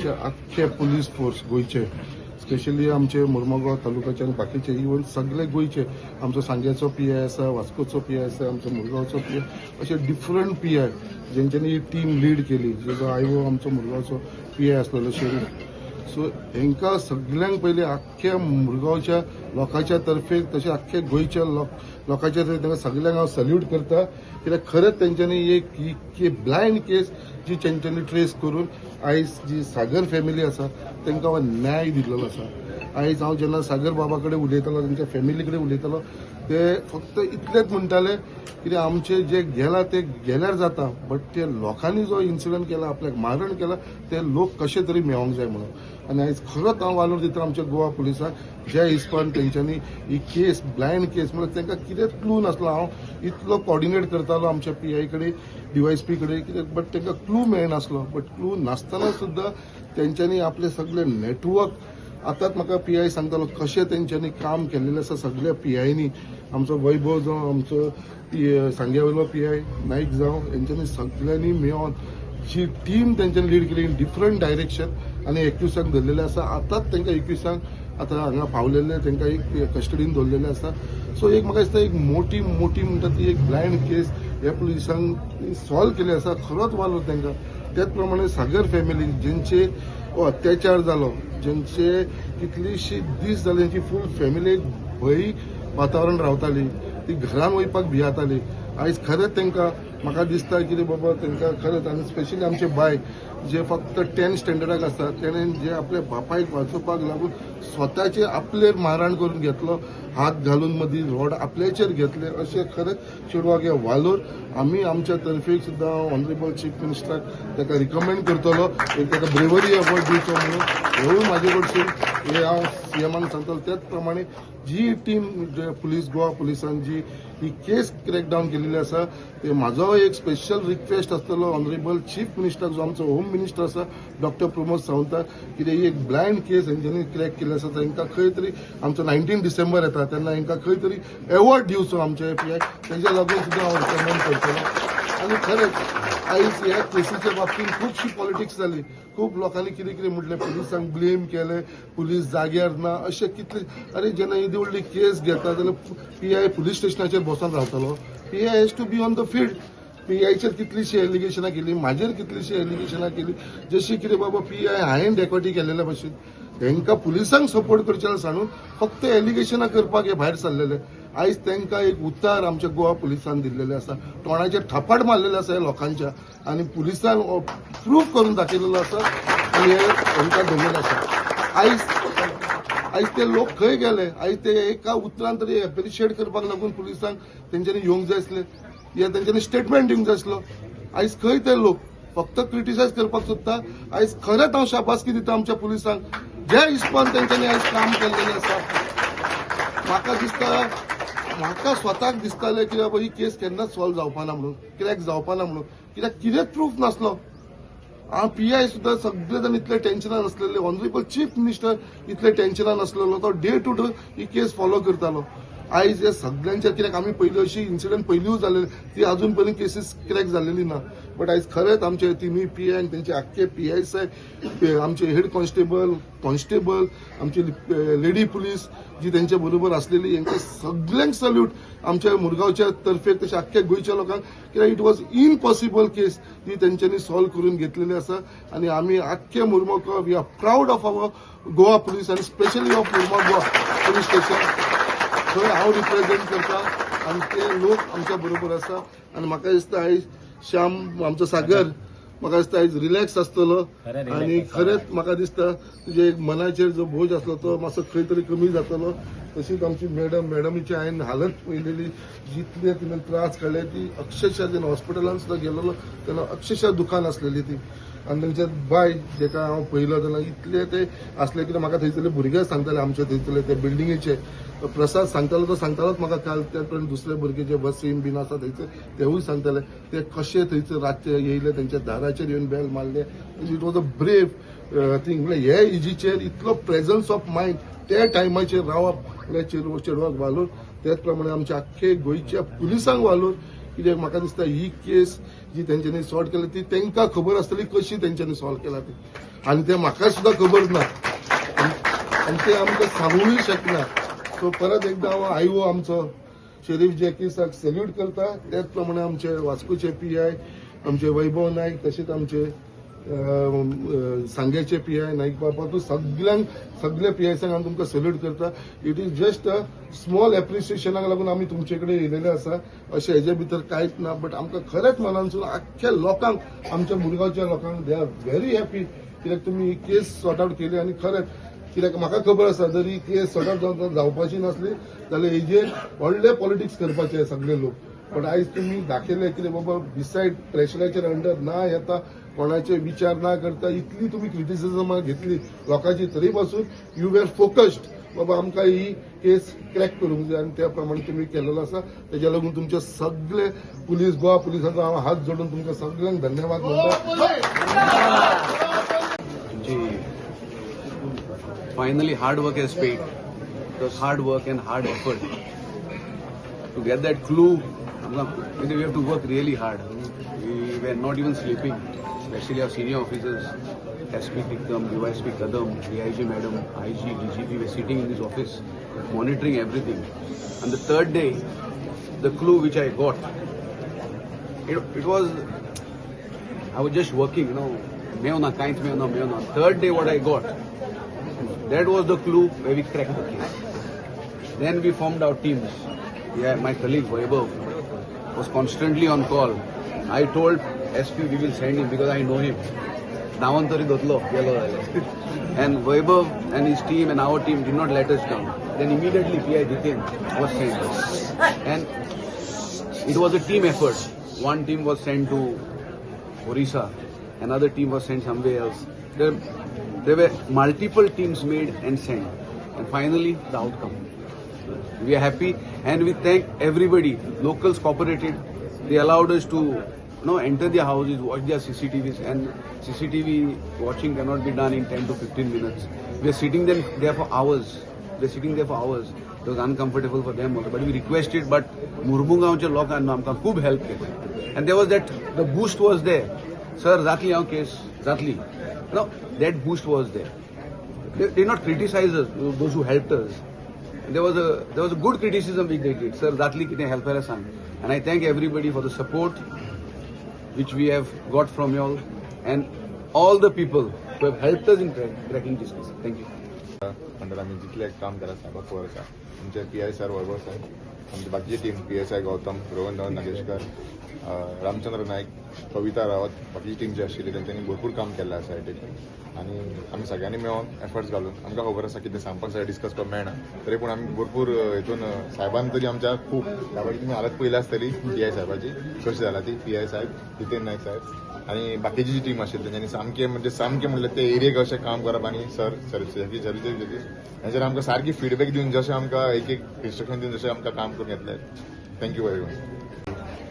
आमचे आख्खे police force गोंयचे, स्पेशली आमचे मुरमुगांव तालुक्याचे आनी बाकीचे, इवन सगळे गोंयचे, आमचो सांग्याचो पी I आसा, वास्कोचो पी I आसा, आमचो मुरगांवचो पी I, अशे डिफरंट पी I जेंच्यांनी ही टीम लीड केली, जेजो आयवो आमचो मुरगांवचो पी I आसलेलो शेरीफ. सो हेंकां सगल्यांक पयलीं आख्ख्या मुरगांवच्या लोकांच्या तर्फे, तशें आख्ख्या गोंयच्या लोकांच्या तर्फे तांकां सगल्यांक हांव सल्यूट करता, कित्याक खरेंच तेंच्यांनी एक ही ब्लायंड केस जी तेंच्यांनी ट्रेस करून आयज जी सागर फॅमिली आसा तांकां हो न्याय दिल्लो आसा. आयज हांव जेन्ना सागर बाबा कडेन उलयतालो, तेंच्या फॅमिली कडेन उलयतालो, ते फक्त इतलेंच म्हणटाले, कित्याक आमचे जे गेला ते गेल्यार जाता, बट ते लोकांनी जो इन्सिडंट केला, आपल्याक मारण केला, ते लोक कशे तरी मेळोंक जाय म्हणून. आनी आयज खरोच हांव वालोर दिता आमच्या गोवा पुलिसांक, ज्या हिसपान तेंच्यांनी ही केस, ब्लायंड केस, म्हणल्यार तांकां कितेंच क्लू नासलो. हांव इतलो कॉर्डिनेट करतालो आमच्या पी I कडेन, डीवायएसपी कडेन, कित्याक बट तांकां क्लू मेळनासलो. बट क्लू नासतना सुद्दां तेंच्यांनी आपले सगळे नेटवर्क, आतांच म्हाका पी I सांगतालो कशें तेंच्यांनी काम केल्लें आसा सगळ्या पी आयनी, आमचो वैभव जावं, आमचो पी सांग्या वयलो पी I Naik जावं, हेंच्यांनी सगळ्यांनी मेळोन जी टीम तेंच्यांनी लीड केली इन डिफरंट डायरेक्शन आनी एक्युजांक धरलेले आसा. आतांच तांकां एक्युजांक आतां हांगा पावलेले, तांकां एक कस्टडीन दवरलेले आसा. सो एक म्हाका दिसता, एक मोठी मोठी म्हणटा ती एक ब्लायंड केस ह्या पुलिसांक सॉल्व केली आसा. खरोच वालोर तांकां. त्याच प्रमाणे सागर फॅमिली, जेंचे हो अत्याचार जालो, जेंचे कितलीशी दीस जाले, तेंची फूल फॅमिली एक भंय वातावरण रावताली, ती घरान वयपाक भियाताली. आयज खरेंच तांकां म्हाका दिसता कितें बाबा तांकां खरेंच, आनी स्पेशली आमचे बाय जे फक्त 10th स्टँडर्डाक आसा, तेणें जे आपल्या बापायक वाचोवपाक लागून स्वताचे आपलेर मारहाण करून घेतलो, हात घालून मदीं रोड आपल्याचेर घेतले, अशें खरेंच चेडवाक हे वालोर. आमी आमच्या तर्फे सुद्दां ऑनरेबल चीफ मिनिस्टराक ताका रिकमेंड करतलो, एक ताका ब्रेवरी अवॉर्ड दिवचो म्हणून. हेवूय म्हाजे कडसून हे हांव सीएमाक सांगतलो. त्याच प्रमाणे जी टीम पुलीस, गोवा पुलिसान जी ही केस क्रॅकडावन केलेली आसा, ते म्हाजो एक स्पेशल रिक्वेस्ट आसतलो ऑनरेबल चीफ मिनिस्टर, जो आमचो होम मिनिस्टर आसा, डॉक्टर प्रमोद सावंत, कित्याक ही एक ब्लायंड केस हेंच्यांनी क्रॅक केल्ली आसा. तांकां खंय तरी, आमचो 19 डिसेंबर येता तेन्ना हांकां खंय तरी एवॉर्ड दिवचो आमच्या पी I, तेज्या लागून सुद्दां हांव रिकमेंड करतलो. आनी खरेंच आयज ह्या केसीच्या बाबतींत खुबशी पॉलिटिक्स जाली. खूब लोकांनी कितें कितें म्हटलें, पुलिसांक ब्लेम केले, पुलीस जाग्यार ना, अशें कितले. अरे, जेन्ना येदी व्हडली केस घेता जाल्यार पी I police स्टेशनाचेर बसोन रावतलो? PI has to be on the field. P आयचेर कितलीशी एलिगेशनां केली, म्हाजेर कितलीशी एलिगेशनां केली, जशी कितें बाबा पी I हांवें डेकोटी केलेल्या भशेन. हेंकां पुलिसांक सपोर्ट करचें सांडून फक्त एलिगेशनां करपाक हे भायर सरलेले. आयज तांकां एक उतार आमच्या गोवा पुलिसान दिल्लेले आसा, तोंडाचेर थापाट मारलेले आसा ह्या लोकांच्या, आनी पुलिसान प्रूफ करून दाखयलेलो आसा आनी हे हेंकां धरलेले आसा. आयज आयज ते लोक खंय गेले? आयज ते एका उतरान तरी एप्रिशिएट करपाक लागून पुलिसांक तेंच्यांनी येवंक जाय आसले या तेंच्यांनी स्टेटमेंट दिवंक जाय आसलो. आयज खंय ते लोक? फक्त क्रिटिसायज करपाक सोदता. आयज खरेंच हांव शाबासकी दिता आमच्या पुलिसांक, जे हिसपान तेंच्यांनी आयज काम केल्लेलें आसा. म्हाका दिसता, म्हाका स्वताक दिसतालें की बाबा ही केस केन्नाच सॉल्व जावपाना म्हणून, क्रॅक जावपाना म्हणून, कित्याक कितेंच प्रूफ नासलो. हांव पी I सुद्दां सगळे जाण इतले टेन्शनान आसलेले, ऑनरेबल चीफ मिनिस्टर इतले टेन्शनान आसलेलो, तो डे टू डे ही केस फॉलो करतालो. आयज हे सगळ्यांच्या, कित्याक आमी पयलीं अशी इन्सिडंट पयलींच जालेली, ती अजून पर्यंत केसीस क्रॅक जालेली ना. बट आयज खरेंच आमचे तिनूय पी I आनी तेंचे आख्खे पी I साहेब, आमचे हेड कॉन्स्टेबल, कॉन्स्टेबल, आमची लेडी पुलीस जी तेंच्या बरोबर आसलेली, हेंकां सगल्यांक सल्यूट आमच्या मुरगांवच्या तर्फे, तशें आख्ख्या गोंयच्या लोकांक, कित्याक it was impossible case ती तेंच्यांनी सॉल्व करून घेतलेली आसा. आनी आमी आख्खे Mormugao, we are proud of our Goa Police आनी specially of Mormugao Police Station, थंय हांव रिप्रेझेंट करता आनी ते लोक आमच्या बरोबर आसा. आनी म्हाका दिसता आयज श्याम, आमचो सागर, म्हाका दिसता आयज रिलॅक्स आसतलो. खरें relax आनी आसा. खरेंच म्हाका दिसता तुजे एक मनाचेर जो बोज आसलो तो मातसो खंय तरी कमी जातलो. तशीच आमची मॅडम, मॅडमीची हांवें हालत पळयलेली, जितले तिणें त्रास काडले, ती अक्षरशः जेन्ना हॉस्पिटलान सुद्दां गेलेलो तेन्ना अक्षरशः दुखान आसलेली ती. आनी तेंचे बाय जेका हांव पळयलो तेन्ना इतले ते आसले की म्हाका थंयसरले भुरगे सांगताले, आमचे थंयसरले ते बिल्डिंगेचे प्रसाद सांगतालो, तो सांगतालोच म्हाका काल. त्या प्रमाणे दुसरे भुरगे जे वसीम बीन आसा थंयसर, तेवूय सांगताले, ते कशे थंयसर रातचे येयले, तेंच्या दाराचेर येवन बेल मारले. It was a brave thing. म्हणल्यार हे एजीचेर इतलो प्रेझन्स ऑफ मायंड त्या टायमाचेर रावप म्हणल्यार चेडवाक वालोर. त्याच प्रमाणे आमच्या आख्खे गोंयच्या पुलिसांक वालोर. कित्याक म्हाका दिसता ही केस जी तेंच्यांनी सॉल्व केल्या ती तांकां खबर आसतली कशी तेंच्यांनी सॉल्व केला ती, आनी ते म्हाका सुद्दां खबर ना आनी ते आमकां सांगूय शकना. सो परत एकदां हांव आयओ आमचो शेरीफ जॅकीसाक सॅल्यूट करता. त्याच प्रमाणे आमचे वास्कोचे पीआय आमचे वैभव नायक, तशेंच आमचे सांग्याचे पीआय नाईक बाबा, तूं सगल्यांक सगल्या पीआयसांक हांव तुमकां सॅल्यूट करता. It is just a small एप्रिसिएशनाक लागून आमी तुमचे कडेन येयलेले आसा, अशें हेजे भितर कांयच ना. बट आमकां खरेंच मनानसून आख्ख्या लोकांक, आमच्या मुरगांवच्या लोकांक, they are very happy कित्याक तुमी ही केस सॉर्ट आवट केली. आनी खरेंच कित्याक म्हाका खबर आसा, जर ही केस सॉर्ट आवट जावपाची नासली जाल्यार हेजेर व्हडले पॉलिटिक्स करपाचे सगळे लोक. पण आयज तुमी दाखयले कितें बाबा बिसायड प्रेशराचेर अंडर ना येता, कोणाचे विचार ना करता, इतली तुमी क्रिटिसिजमां घेतली लोकांची, तरी पासून you were focused बाबा आमकां ही केस क्रॅक करूंक जाय, आनी त्या प्रमाणे तुमी केलेलो आसा. तेज्या लागून तुमचे सगळे पुलीस, गोवा पुलिसांचो हांव हात जोडून तुमकां सगळ्यांक धन्यवाद म्हणटा. तुमची finally hard work has paid. It was hard work and hard effort to get that clue. We have to work really hard. We were not even sleeping, especially our senior officers, SP Tikam, DYSP Kadam, DIG Madam, IG, DGP were sitting in this office monitoring everything. And the third day, the clue which I got, it was, I was just working, मेवना कांयच मेवना मेवना. Third day what I got, that was the clue where we cracked the case. Then we formed our teams. Yeah, my colleague Vaibhav was constantly on call. I told SP we will send him because I know him. धांवन तरी धरलो गेलो जाल्यार. And Vaibhav and his team and our team did not let us down. Then immediately PI Jiten was sent. And it was a team effort. One team was sent to Orissa, another team was sent somewhere else. There were multiple teams made and sent. And finally, the outcome. We are happy and we thank everybody. Locals cooperated. They allowed us to enter their houses, watch their CCTVs, and CCTV watching cannot be done in 10 to 15 minutes. We are sitting them there for hours. We are sitting there for hours. It was uncomfortable for them also. But we requested, but मुर्मुगांवच्या लोकांना आमकां खूब help केली. And there was that, the boost was there. Sir, जातली हांव केस, जातली. No, that boost was there. They did not criticize us, those who helped us. There was a good criticism which they did. Sir, जातली कितें help जाल्यार सांग. And I thank everybody for the support which we have got from you all and all the people who have helped us in cracking this case. Thank you. Under आमी जितलें काम केलां साहेबाक खबर आसा. आमचे पी I sir वैभव साहेब, आमचे बाकीचे team, PSI Gautam, Rohan Dhawan नागेशकर, Ramchandra Naik, कविता रावत, बाकीची टीम जी आशिल्ली तेंच्यांनी भरपूर काम केल्लें आसा हेटेन. आनी आमी सगळ्यांनी मेळोन एफर्ट्स घालून, आमकां खबर आसा कितें सांगपाक जाय, डिस्कस करपाक मेळना, तरी पूण आमी भरपूर हितून साहेबान तरी आमच्या खूब, साहेबाची तुमी हालत पयली आसतली पी I साहेबाची कशी जाला ती. पी I साहेब जितेन नायक साहेब आनी बाकीची जी टीम आशिल्ली तेंच्यांनी सामकें, म्हणजे सामकें म्हणल्यार ते एरियेक अशें काम करप. आनी सर सर सर्विस हेचेर आमकां सारकी फिडबॅक दिवन, जशें आमकां एक एक इन्स्ट्रक्शन दिवन जशें आमकां काम करून घेतलें, thank you very much.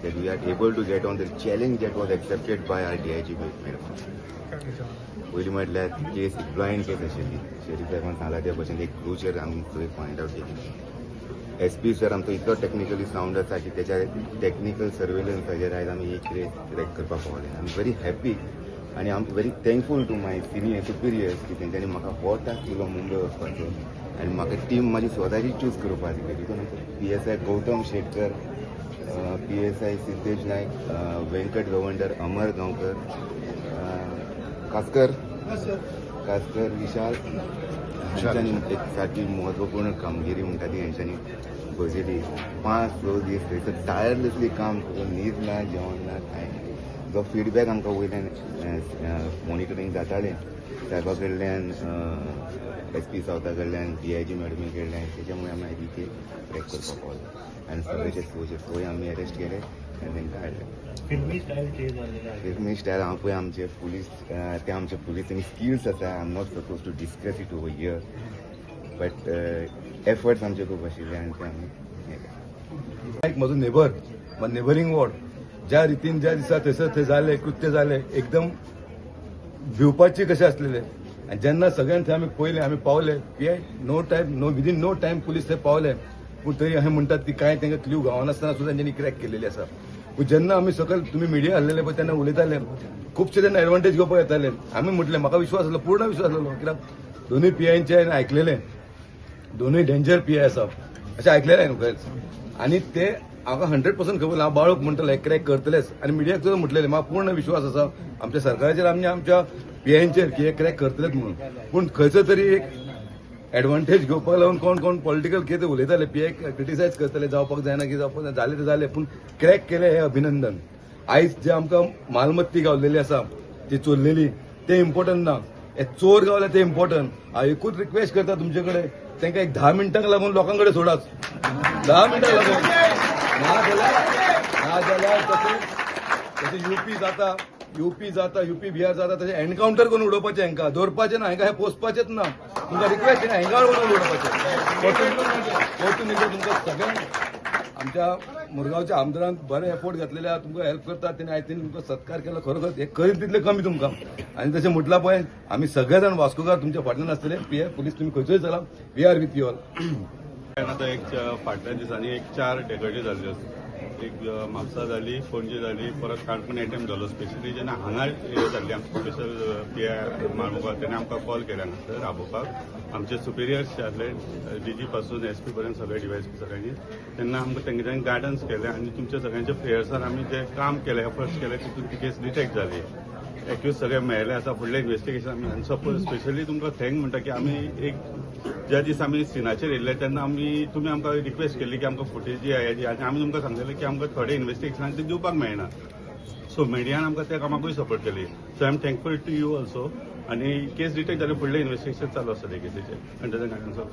That we are able to get on the challenge that was accepted by our DIG madam. पयलीं म्हटल्यार ती केस एक ब्लायंड केस आशिल्ली. शेरीफ साहेबान सांगला त्या भशेन एक क्लूचेर आमी थंय फायंड आवट केली. एस पी सर आमचो इतलो टॅक्निकली सावंड आसा की तेच्या टॅक्निकल सर्वेलन्साचेर आयज आमी ही केस क्रॅक करपाक पावले. I am very happy आनी I am very thankful to my senior superiors की तेंच्यांनी म्हाका हो टास्क दिलो मुंबय वचपाचो आनी म्हाका टीम म्हाजी स्वताची चूज करपाक दिली. तितून पीएसआय गौतम शेटकर, पीएसआय सिद्धेश नाईक, व्यंकट गवंडर, अमर गांवकर, कासकर कासकर विशाल हांच्यांनी एक सारकी म्हत्वपूर्ण कामगिरी म्हणटा ती हेंच्यांनी बसयली. 5-6 दीस थंयसर टायरलेसली काम करून, न्हीद ना, जेवण ना, कांय ना. जो फिडबॅक आमकां वयल्यान मॉनिटरींग जातालें साहेबा कडल्यान, एस पी सावथा कडल्यान, डीआयजी मॅडमी कडल्यान, तेच्यामुळे आमी आयज ही क्रॅक करपाक पावले आनी सगळेचे सोचे सोय आमी अरेस्ट केले आनी तांकां हाडले. फिल्मी स्टायल चेंज जाल्लेले आहे. फिल्मी स्टायल हांव पळय आमचे पुलीस, ते आमचे पुलिसांनी स्किल्स आसा. I am not suppose to discuss it over here, but efforts आमचे खूब आशिल्ले आनी ते आमी हे केले. एक म्हजो नेबर, नेबरींग वॉर्ड, ज्या रितीन ज्या दिसा थंयसर थंय जालें कृत्य जालें, एकदम भिवपाचे कशें आसलेले. आनी जेन्ना सगळ्यान थंय आमी पळयलें, आमी पावले, PI no time, no, within no time police थंय पावले. पूण तरी अशें म्हणटात की कांय तांकां क्ल्यू गावनासतना सुद्दां तेंच्यांनी क्रॅक केलेली आसा. पूण जेन्ना आमी सकयल तुमी मिडिया हाडलेले पळय तेन्ना उलयताले, खुबशे तेन्ना एडवांटेज घेवपाक येताले. आमी म्हटलें, म्हाका विश्वास आसलो, पूर्ण विश्वास आसलो, कित्याक दोनूय पीआयंचे हांवें आयकलेले, दोनूय डेंजर पीआय आसा अशें आयकलेलें हांवें खंयच. आनी ते म्हाका 100% खबर, हांव बाळूक म्हणटले क्रॅक करतलेच. आनी मिडियाक सुद्दां म्हटलेलें, म्हाका पूर्ण विश्वास आसा आमच्या सरकाराचेर आनी आमच्या पीआयंचेर की हे क्रॅक करतलेच म्हणून. पूण खंयचो तरी एक एडवांटेज घेवपाक लागून कोण कोण पॉलिटिकल कितें उलयताले, पीआय क्रिटिसायज करतले, जावपाक जायना की जावपाक जायना. जालें ते जालें, पूण क्रॅक केलें हें अभिनंदन. आयज जे आमकां मालमत्ती गावलेली आसा ती चोरलेली, ते इम्पॉर्टंट ना, हे चोर गावले ते इम्पॉर्टंट. हांव एकूच रिक्वेस्ट करता तुमचे कडेन, तांकां एक 10 मिनटांक लागून लोकां कडेन सोडात, 10 मिनटां लागून. ना जाल्यार तशें तशें युपी जाता, युपी जाता, युपी बिहार जाता, तशें एनकाउंटर करून उडोवपाचें हांकां. दवरपाचें ना हांकां, हें पोसपाचेंच ना. तुमकां रिक्वेस्ट, एनकाउंटर करून उडोवपाचें. परतून एकदां तुमकां सगळ्यांक, आमच्या मुरगांवच्या आमदारान बरे एफोर्ट घातलेले आहा, तुमकां हेल्प करतात तेणी. आयज तेणी तुमकां सत्कार केलो. खरोखर हे करीत तितले कमी तुमकां. आनी तशें म्हटलां पळय, आमी सगळे जाण वास्कोकार तुमच्या फाटल्यान आसतले. पी I police, तुमी खंयचोय चला, we are with you all. आतां एक फाटल्या दिसांनी एक चार डेकोयटी जाल्ल्यो. एक म्हापसा जाली, पणजे जाली, परत काणकोण एटीएम जालो. स्पेशली जेन्ना हांगा हे जाल्ली, आमचे स्पेशल पीआय मारमुगांव, तेणे आमकां कॉल केले हांगासर आपोवपाक. आमचे सुपिरियर्स जे आसले, डीजी पासून एसपी पर्यंत सगळे, डीवायएसपी सगळ्यांनी, तेन्ना आमकां तेंच्यांनी गायडन्स केलें आनी तुमच्या सगळ्यांच्या प्रेयर्सान आमी जे काम केलें, एफर्ट्स केले, तितून ती केस डिटेक्ट जाली, एक्यूज सगळे मेळ्ळे आसा. फुडलें इन्वेस्टिगेशन आमी, आनी सपोज स्पेशली तुमकां thank म्हणटा की आमी एक ज्या दिसा आमी सिनाचेर येयल्ले तेन्ना आमी तुमी आमकां रिक्वेस्ट केल्ली की आमकां फुटेज जी आहे आनी आमी तुमकां सांगलेलें की आमकां थोडे इन्वेस्टिगेशनाक ते दिवपाक मेळना. सो मिडियान आमकां त्या कामाकूय सपोर्ट केली, so I am thankful to you also. आनी केस डिटेक्ट जाली, फुडलें इन्वेस्टिगेशन चालू आसा ते केसीचें under the guidance of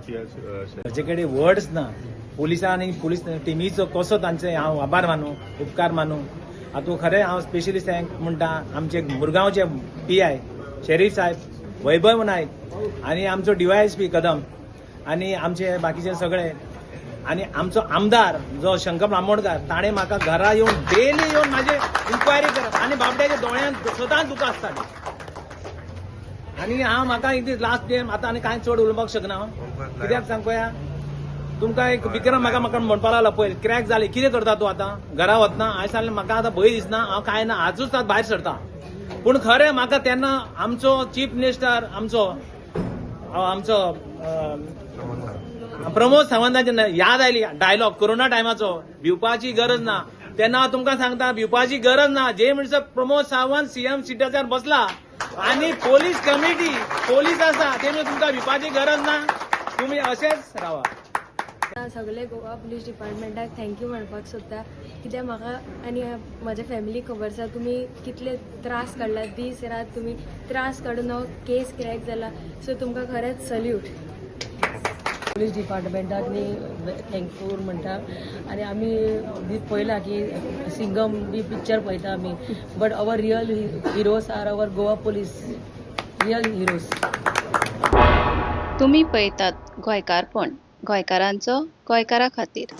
PI. ताचे कडेन वर्ड्स ना. पोलिसां आनी पोलीस टिमीचो कसो तांचे हांव आभार मानू, उपकार मानू हातूंत खरें हांव स्पेशली thank म्हणटा आमचे मुरगांवचे पीआय शेरीफ साहेब वैभव नायक आनी आमचो डीवायएसपी कदम आनी आमचे बाकीचे सगळे आनी आमचो आमदार जो शंकर बांबोडकार, ताणें म्हाका घरा येवन, डेली येवन म्हाजे इन्क्वायरी करप आनी बाबड्याच्या दोळ्यांत सदांच दुकां आसतालीं. आनी हांव म्हाका एक दीस लास्ट डे, आतां आनी कांय चड उलोवपाक शकना हांव. कित्याक सांग पळया, तुमकां एक विक्रम म्हाका म्हाका म्हणपाक लागलो, पळय क्रॅक जाली, कितें करता तूं आतां घरा वतना? हांवें सांगलें, म्हाका आतां भंय दिसना, हांव कांय ना, आजूच आतां भायर सरता. पूण खरें म्हाका तेन्ना आमचो चीफ मिनिस्टर आमचो आमचो प्रमोद सावंताची याद आयली, डायलॉग कोरोना टायमाचो, भिवपाची गरज ना. तेन्ना हांव तुमकां सांगता, भिवपाची गरज ना. जे म्हणसर प्रमोद सावंत सीएम सिटाचेर बसला आनी पोलीस कमिटी पोलीस आसा, ते तुमकां भिवपाची गरज ना. तुमी अशेच रावा. सगळे गोवा पुलीस डिपार्टमेंटाक thank you म्हणपाक सोदता, कित्याक म्हाका आनी म्हज्या फॅमिलीक खबर आसा तुमी कितले त्रास काडला. दीस रात तुमी त्रास काडून हो केस क्रॅक जाला, सो तुमकां खरेंच सल्यूट. पुलीस डिपार्टमेंटाक न्ही थँकफूल म्हणटा. आनी आमी बी पळयला की सिंगम बी पिक्चर पळयता आमी, but our real heroes are our Goa Police, real heroes. तुमी पळयतात गोंयकारपण, गोंयकारांचो गोंयकारा खातीर.